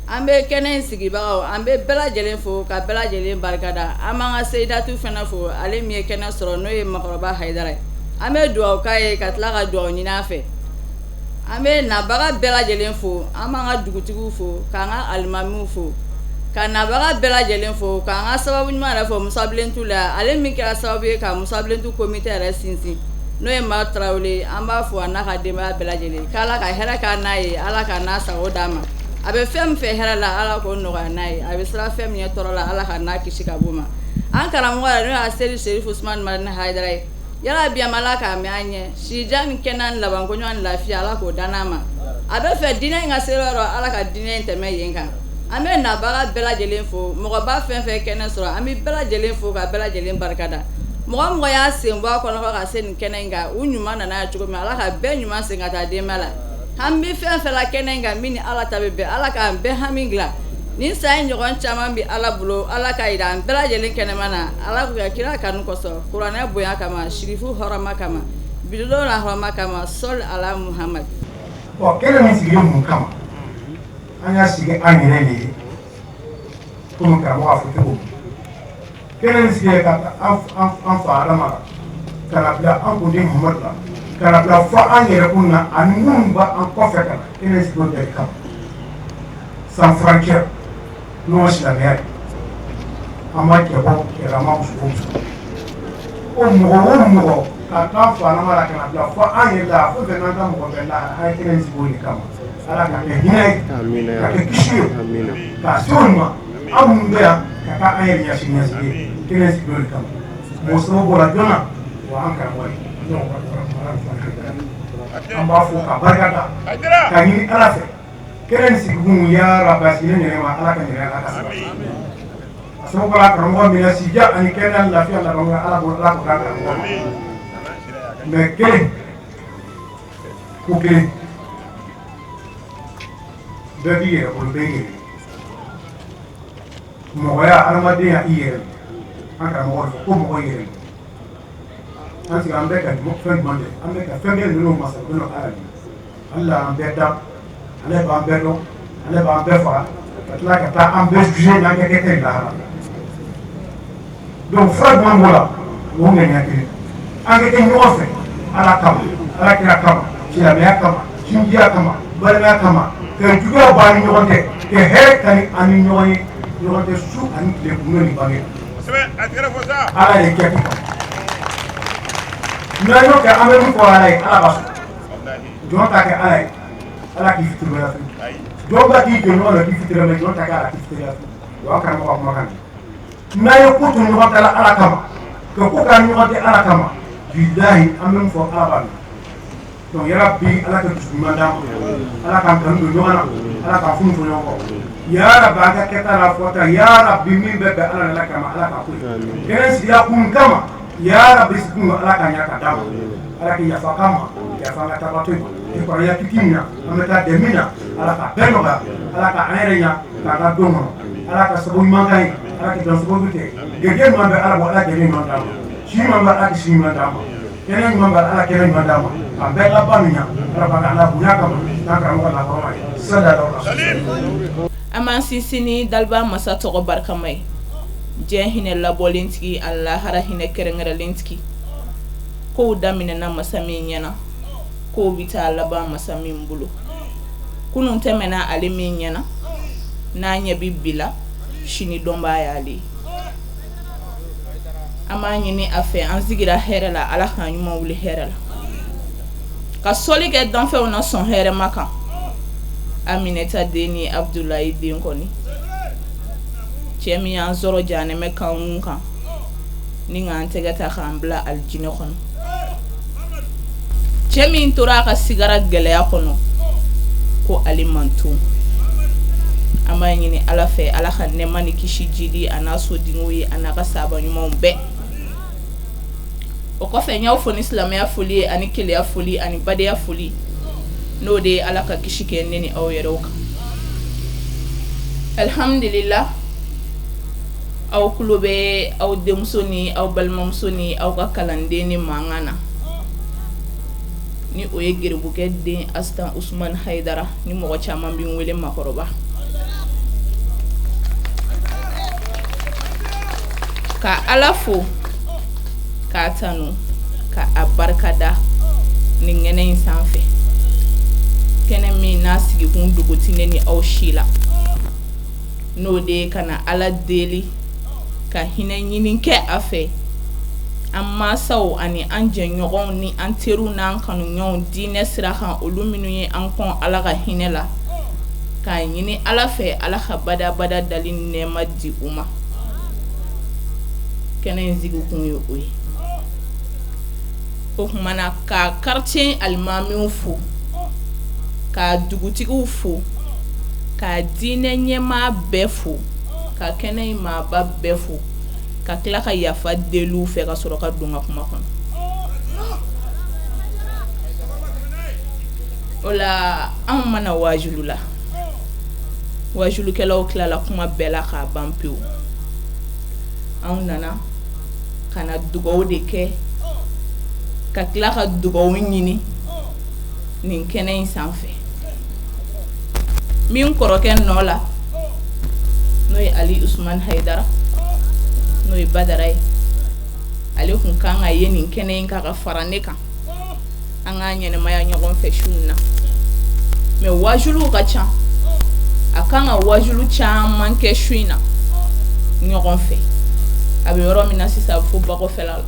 An bɛ kɛnɛ in sigibagaw, an bɛ bɛɛ lajɛlen fo ka bɛɛ lajɛlen barikada. An b'an ka seyidatu fana fo, ale min ye kɛnɛ sɔrɔ, n'o ye makɔrɔba Hayidara ye. An bɛ dugawu k'a ye ka tila ka dugawu ɲini a fɛ. An bɛ nabaga bɛɛ lajɛlen fo. An b'an ka dugutigiw fo, k'an ka alimamiw fo, ka nabaga bɛɛ lajɛlen fo, k'an ka sababu ɲuman yɛrɛ fo Musabilentu la, ale min kɛra sababu ye ka Musabilentu komite yɛrɛ sinsin, n'o ye Madu Tarawele. An b'a fo a n'a ka denbaya bɛɛ lajɛlen, k'Ala ka hɛrɛ k'a n'a ye, Ala ka n'a sago d'a ma. A bɛ fɛn min fɛ hɛrɛ la, Ala k'o nɔgɔya n'a ye. A bɛ siran fɛn min ɲɛ tɔɔrɔ la, Ala ka n'a kisi ka bɔ o ma. An karamɔgɔ yɛrɛ, n'o y'a seri Serifu Usumani Madani Hayidara ye, yarabi an Ala k'a mɛn an ɲɛ, sijan ni kɛnɛya ni labankoɲuman ni lafiya, Ala k'o dan n'a ma. A bɛ fɛ diinɛ in ka se yɔrɔ, Ala ka diinɛ in tɛmɛ yen kan. An bɛ nabaga bɛɛ lajɛlen fo, mɔgɔba fɛn fɛn kɛnɛ sɔrɔ, an bɛ bɛɛ lajɛlen fo ka bɛɛ lajɛlen barikada. Mɔgɔ o mɔgɔ y'a sen bɔ a kɔnɔ fo ka se nin kɛnɛ in kan, u ɲuman nana yan cogo min, Ala ka bɛɛ ɲuman sen ka taa denbaya la. Hami bɛ fɛn fɛn la kɛnɛ in kan min ni Ala ta bɛ bɛn, Ala k'an bɛɛ hami dilan. Nin san in ɲɔgɔn caman bɛ Ala bolo, Ala ka jira an bɛɛ lajɛlen kɛnɛma na, Ala k'u kɛ kira kanu kosɔn, kuranɛ bonya kama, sirifu hɔrɔma kama, bidon la hɔrɔma kama, sɔli ala Muhamad. Bon, kɛnɛ min sigilen mun kama, an y'a sigi an yɛrɛ de ye, komi karamɔgɔ y'a fɔ cogo min. Kɛnɛ in sigi ka an fa Adama la, ka na bila an kuntigi Muhamadu la, ka na bila fɔ an yɛrɛ kun na ani minnu b'an kɔfɛ ka na. Kɛnɛ in sigi o bɛɛ de kama, sans frontière, n'o ye silamɛya ye. An ma cɛ bɔ cɛ la, an ma muso bɔ muso la. Ko mɔgɔ o mɔgɔ ka taa fa Adama la ka na bila fɔ an yɛrɛ la, fɛn fɛn n'an ka mɔgɔ bɛɛ la, an ye kɛnɛ in sigi o de kama. Ala ka kɛ hinɛ ye, ka kɛ kisi ye, k'a se o ma an minnu bɛ yan ka taa an yɛrɛ ɲɛsigi ɲɛsigi ye. Kɛnɛ sigi o de kama. Mɔgɔ sababu bɔra joona wa an karamɔgɔ ye, an b'a fo ka barika da ka ɲini Ala fɛ. Kɛnɛ in sigikun, ya rabi, a sigilen yɛrɛ ma, Ala ka ɲɛna, Ala ka sabati. A sababu bɔra karamɔgɔ min na, sija ani kɛnɛya ni lafiya laban, Ala b'o, Ala k'o d'an karamɔgɔ ma. Mais kelen ko kelen, bɛɛ b'i yɛrɛ bolo, bɛɛ yɛrɛ mɔgɔya, adamadenya, i yɛrɛ. An karamɔgɔ fɔ ko mɔgɔ yɛrɛ, an sigi, an bɛ ka fɛn jumɛn kɛ? An bɛ ka fɛn kɛ ninnu masa bɛ Ala de. Ala an bɛɛ da, ale b'an bɛɛ dɔn, ale b'an bɛɛ faga ka tila ka taa an bɛɛ juger n'an kɛ kɛta ye lahara. Donc fura jumɛn b'o la? O ŋaniya kelen, an ka kɛ ɲɔgɔn fɛ Ala kama, Ala kira kama, silamɛya kama, sinjiya kama, balimaya kama, ka juguya bɔ an ni ɲɔgɔn cɛ, ka hɛrɛ kani an ni ɲɔgɔn ye ɲɔgɔn cɛ, su ani tile, kun ni bange. Ala ye kɛ n'an y'o kɛ, an bɛ min fɔ Ala ye, Ala b'a sɔn. Jɔn ta kɛ Ala ye, Ala k'i fitiriwaleya fiyewu. Jɔn ba k'i jɔ ɲɔgɔn na k'i fitiriwaleya, jɔn ta kɛ Ala k'i fitiriwaleya fiyewu. O y'an karamɔgɔ ka kumakan ye. N'an ye ko to ɲɔgɔn ta la Ala kama, ka ko k'an ɲɔgɔn cɛ Ala kama, bilahi, an bɛ min fɔ, Ala b'a mɛn. Donc yarabi, Ala ka dusu ɲuman d'an ma, Ala k'an kanu don ɲɔgɔn na, Ala k'an funu fɔ ɲɔgɔn kɔ. Yarabi, an ka kɛta n'a fɔta, yarabi, min bɛ bɛn Ala n'a kama, Ala k'a ko ye. Kɛnɛ sigira kun kama, yarabi, kun Ala k'a ɲɛ ka d'an ma. Ala k'i yafa k'an ma, yafa an ka tabatɔ ye ni kɔrɔya kiti min na, an bɛ taa dɛmɛ min na, Ala ka bɛɛ nɔgɔya, Ala ka an yɛrɛ ɲa k'an ka don kɔnɔ, Ala ka sababu ɲuman k'an ye, Ala ka jɔn sababu kɛ gɛrɛjɛ ɲuman bɛ Ala bɔ, Ala gɛrɛjɛ ɲuman d'an ma, si ɲuman bɛ Ala ka si ɲuman d'an ma, kɛnɛ ɲuman bɛ Ala kɛnɛ ɲuman d'an ma, k'an bɛɛ laban min na, Ala b'a Ala bonya kama n'an karamɔgɔ lakɔrɔma ye sallallahu alaihi wasallam. An b'an sinsin ni daliba masa tɔgɔ barikama ye, diɲɛ hinɛ labɔlen tigi ani lahara hinɛ kɛrɛnkɛrɛnlen tigi. Kow daminɛna masa min ɲɛna, kow bɛ taa laban masa min bolo. Kunun tɛmɛna ale min ɲɛna, n'a ɲɛ bɛ bi la, sini dɔnbaa y'ale ye. An b'a ɲini a fɛ, an sigira hɛrɛ la, Ala k'an ɲuman wuli hɛrɛ la, ka sɔli kɛ danfɛnw na sɔn hɛrɛma kan, Aminɛta den ni Abudulayi den kɔni, cɛ min y'an sɔrɔ janɛmɛ kankun kan ni k'an tɛgɛ ta k'an bila alijinɛ kɔnɔ, cɛ min tora a ka sigara gɛlɛya kɔnɔ ko ale manton. An b'a ɲini Ala fɛ, Ala ka nɛɛma ni kisi jidi a n'a sodenw ye, a n'a ka sahaba ɲumanw bɛɛ. O kɔfɛ, n y'aw fo ni silamɛya foli ye, ani keleya foli, ani badenya foli, n'o de ye Ala ka kisi kɛ ne ni aw yɛrɛw kan. Alhamdulillah, aw tulo bɛ aw denmuso ni aw balimamuso ni aw ka kalanden ni mankan na, ni o ye geribukɛ den Asitan Usumani Hayidara, ni mɔgɔ caman bɛ n wele makɔrɔba. Ka Ala fo k'a tanu ka a barikada nin kɛnɛ in sanfɛ, kɛnɛ min n'a sigikun dogo tɛ ne ni aw si la, n'o de ye ka na Ala deli ka hinɛ ɲini kɛ a fɛ an mansaw ani an jɛɲɔgɔnw ni an teriw n'an kanuɲɔgɔnw diinɛ sira kan, olu minnu ye an kɔn Ala ka hinɛ la, k'a ɲini Ala fɛ, Ala ka badabada dali nɛɛma di u ma. Kɛnɛ in sigikun ye o ye. O tuma na, ka quartier alimamiw fo, ka dugutigiw fo, ka diinɛ ɲɛmaa bɛɛ fo, ka kɛnɛ in maaba bɛɛ fo. Ka tila ka yafa deli u fɛ ka sɔrɔ ka don ka kuma kɔnɔ. O la anw ma na waajulu la, waajulukɛlaw tilala kuma bɛɛ la k'a ban pewu. Anw nana ka na dugaw de kɛ, ka tila ka dugaw ɲini nin kɛnɛ in sanfɛ. Min kɔrɔkɛ nɔ la, n'o ye Ali Usman Hayidara, n'o ye Badara ye, ale kun kan ka ye nin kɛnɛ in kan ka fara ne kan, an k'a ɲɛnamaya ɲɔgɔn fɛ su in na. Mais waajuluw ka ca, a kan ka waajulu caman kɛ su in na ɲɔgɔn fɛ. A bɛ yɔrɔ min na sisan, a bɛ fo bakɔfɛla la,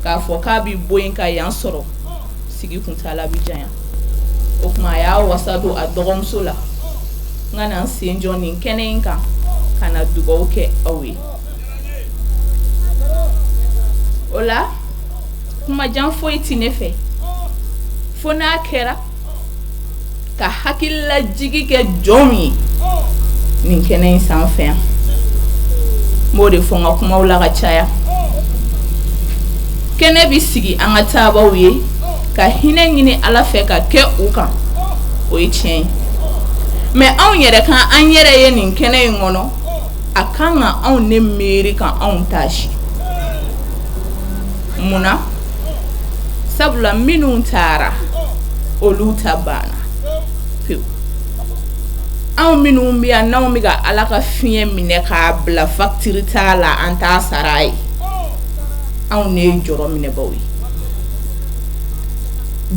k'a fɔ k'a bɛ bɔ yen ka yan sɔrɔ, sigi kuntaala bɛ janya. O tuma a y'a wasa don a dɔgɔmuso la n ka na n sen jɔ nin kɛnɛ in kan ka na dugawu kɛ aw ye. O la kumajan foyi tɛ ne fɛ, fo n'a kɛra ka hakililajigi kɛ jɔnw ye nin kɛnɛ in sanfɛ yan. N b'o de fɔ n ka kumaw la ka caya. Kɛnɛ bɛ sigi an ka taabaw ye ka hinɛ ɲini Ala fɛ ka kɛ u kan, o ye tiɲɛ ye. Mais anw yɛrɛ kan an yɛrɛ ye nin kɛnɛ in kɔnɔ, a kan ka anw ne miiri ka anw taasi. Mun na? Sabula minnu taara, olu ta banna pewu. Anw minnu bɛ yan, n'anw bɛ ka Ala ka fiɲɛ minɛ k'a bila facture t'a la, an t'a sara ye, anw de ye jɔrɔ minɛbaw ye.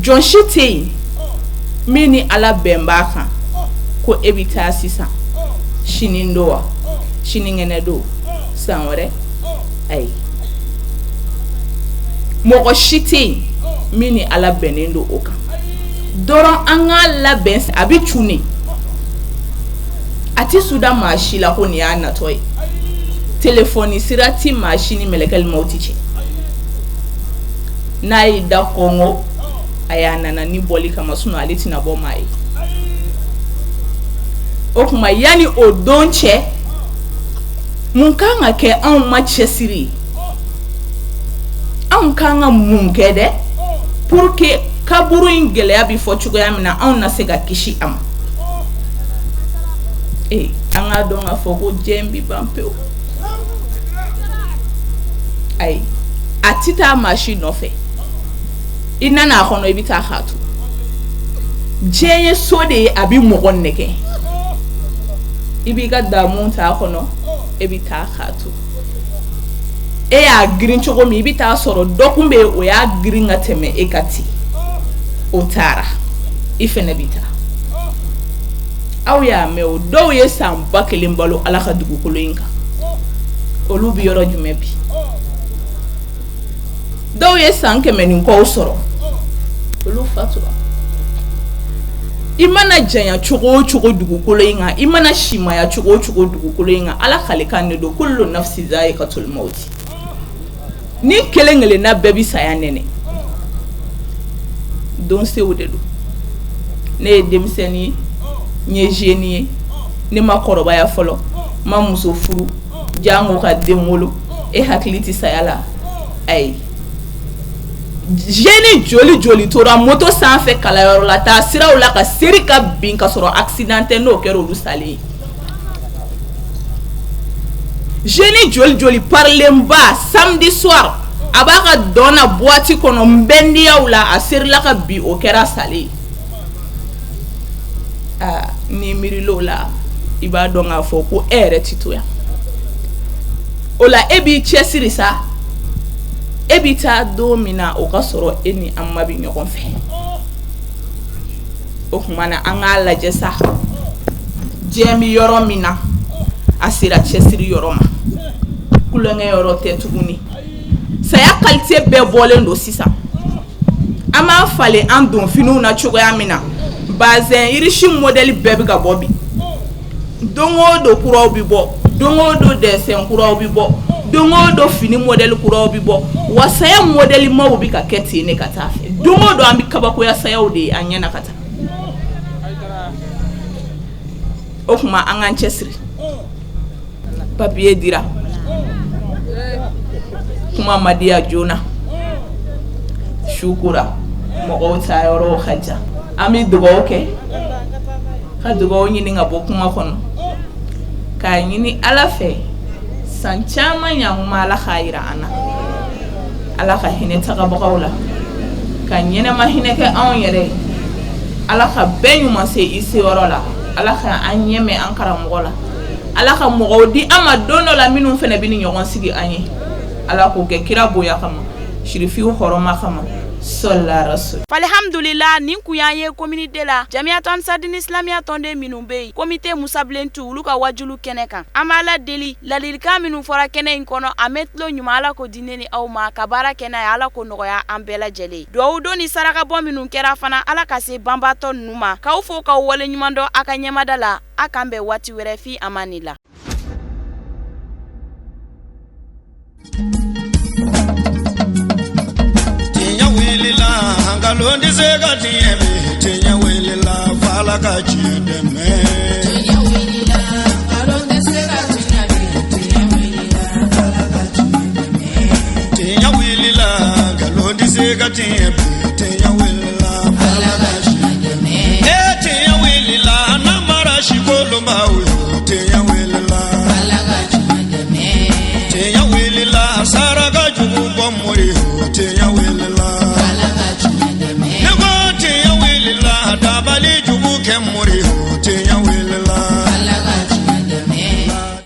Jɔn si tɛ yen min ni Ala bɛn b'a kan ko e bɛ taa sisan, sini don wa, sinikɛnɛ don, san wɛrɛ, ayi. Mɔgɔ si tɛ yen min ni Ala bɛnnen don o kan. Dɔrɔn an k'a labɛn, a bɛ cun ne, a tɛ suda maa si la ko nin y'a natɔ ye. Telefɔni sira tɛ maa si ni mɛlɛkɛli mawuti cɛ. N'a y'i da kɔngɔ, a y'a nana ni bɔli kama, sinon ale tɛna bɔ maa ye. O tuma yanni o don cɛ, mun kan ka kɛ anw ma cɛsiri ye? Anw kan ka mun kɛ dɛ pour que kaburu in gɛlɛya bɛ fɔ cogoya min na, anw na se ka kisi a ma? Ee, an k'a dɔn k'a fɔ ko diɲɛ bɛ ban pewu. Ayi, a tɛ taa maa si nɔfɛ. I nana a kɔnɔ, i bɛ taa k'a to. Diɲɛ ye so de ye, a bɛ mɔgɔ nɛgɛ. I b'i ka damu ta a kɔnɔ, e bɛ taa k'a to. E y'a girin cogo min, i bɛ taa sɔrɔ dɔ kun bɛ yen, o y'a girin ka tɛmɛ e kan ten, o taara, i fɛnɛ bɛ taa. Aw y'a mɛn o, dɔw ye san 1000 balo Ala ka dugukolo in kan, olu bɛ yɔrɔ jumɛn bi? Dɔw ye san 100 ni kɔw sɔrɔ, olu fatura. I mana janya cogo o cogo dugukolo in kan, i mana simaya cogo o cogo dugukolo in kan, Ala kalikan de don, kullu nafsi zaikatul mawti. Ni kelen kelenna bɛɛ bɛ saya nɛnɛ, donsew de don. Ne ye denmisɛnnin ye, n ye jeune ye, ne ma kɔrɔbaya fɔlɔ, n ma muso furu, jango ka den wolo. E hakili tɛ saya la? Ayi. Jeune joli joli tora moto sanfɛ kalanyɔrɔ la taa siraw la ka seri ka bin ka sɔrɔ accident tɛ, n'o kɛra olu salen ye. Jeune joli joli parilenba samedi soir, a b'a ka dɔn na boîte kɔnɔ nbɛndiyaw la, a serila ka bin, o kɛra salen ye. Aa, n'i miirila o la, i b'a dɔn k'a fɔ ko e yɛrɛ tɛ to yan. O la e b'i cɛsiri sa, e bɛ taa don min na, o ka sɔrɔ e ni an ma bɛ ɲɔgɔn fɛ. O tuma na, an k'a lajɛ sa, diɲɛ bɛ yɔrɔ min na, a sera cɛsiri yɔrɔ ma, tulonkɛ yɔrɔ tɛ tuguni. Saya qualité bɛɛ bɔlen don sisan. An b'a falen an donfiniw na cogoya min na, bazin riche modèle bɛɛ bɛ ka bɔ bi. Don o don kuraw bɛ bɔ, don o don dessin kuraw bɛ bɔ, don o don fini modèle kuraw bɛ bɔ, wa saya modèle maw bɛ ka kɛ ten de ka taa fɛ. Don o don an bɛ kabakoya sayaw de ye an ɲɛna ka taa. O tuma an k'an cɛsiri. Papiye dira. Kuma ma diya joona, su kora, mɔgɔw taa yɔrɔw ka jan. An bɛ dugawu kɛ, ka dugawu ɲini ka bɔ kuma kɔnɔ, k'a ɲini Ala fɛ san caman ɲakuma, Ala k'a yira an na. Ala ka hinɛ tagabagaw la, ka ɲɛnɛma hinɛ kɛ anw yɛrɛ ye. Ala ka bɛɛ ɲuman se i seyɔrɔ la. Ala ka an ɲɛmɛ an karamɔgɔ la. Ala ka mɔgɔw di an ma don dɔ la minnu fana bɛ ni ɲɔgɔn sigi an ye. Ala k'o kɛ kira bonya kama, sirifiw hɔrɔma kama, sɔla rasul. Alhamdulila, nin kun y'an ye commune deux la, Jamiyatu Ansaridini Islamiya tɔnden minnu bɛ yen, komite Musabilentu, olu ka wajulu kɛnɛ kan. An b'Ala deli, ladilikan minnu fɔra kɛnɛ in kɔnɔ, a mɛn tulo ɲuman, Ala k'o di ne ni aw ma ka baara kɛ n'a ye. Ala k'o nɔgɔya an bɛɛ lajɛlen. Duwawu don ni sarakabɔ minnu kɛra fana, Ala ka se banbaatɔ ninnu ma. K'aw fo k'aw waleɲuman dɔn a ka ɲɛmada la. A k'an bɛn waati wɛrɛ, fi amanila. Tiɲɛ wulila, nkalon tɛ se ka tiɲɛ bi. Tiɲɛ wulila, f'Ala ka tiɲɛ dɛmɛ. Tiɲɛ wulila, nkalon tɛ se ka tiɲɛ bi. Tiɲɛ wulila, f'Ala ka tiɲɛ dɛmɛ. Tiɲɛ wulila, nkalon tɛ se ka tiɲɛ.